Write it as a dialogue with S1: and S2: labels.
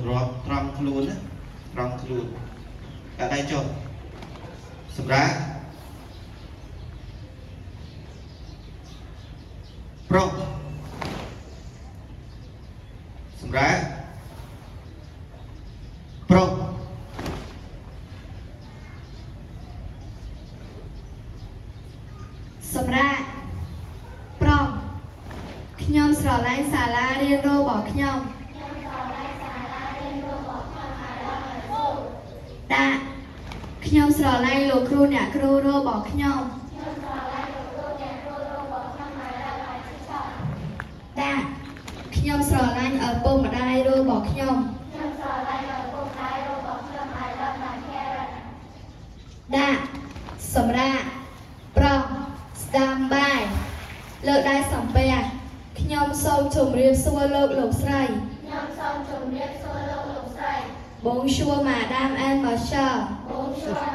S1: រាប់ត្រង់ខ្លួនណាត្រង់ខ្លួនដាក់ដៃចុះសម្រាប់ប្រុសសម្រាប់ប្រុស
S2: សម្រាប់ប្រងខ្ញុំស្រឡាញ់សាលារៀនរបស់ខ្ញុំដាក់ខ្ញុំស្រឡាញ់លោកគ្រូអ្នកគ្រូរបស់ខ្ញុំដាក់ខ្ញុំស្រឡាញ់ឪពុកម្ដាយរបស់ខ្ញុំដាក់សម្រាប់ប្រងស្ដាំបាយលើកដៃសំពះខ្ញុំសូមជម្រាបសួរលោកលោកស្រី
S3: ខ្ញុំសូមជម្រាបសួរលោកលោកស្រី
S2: Bonjour, madame and monsieur.
S3: Bonjour.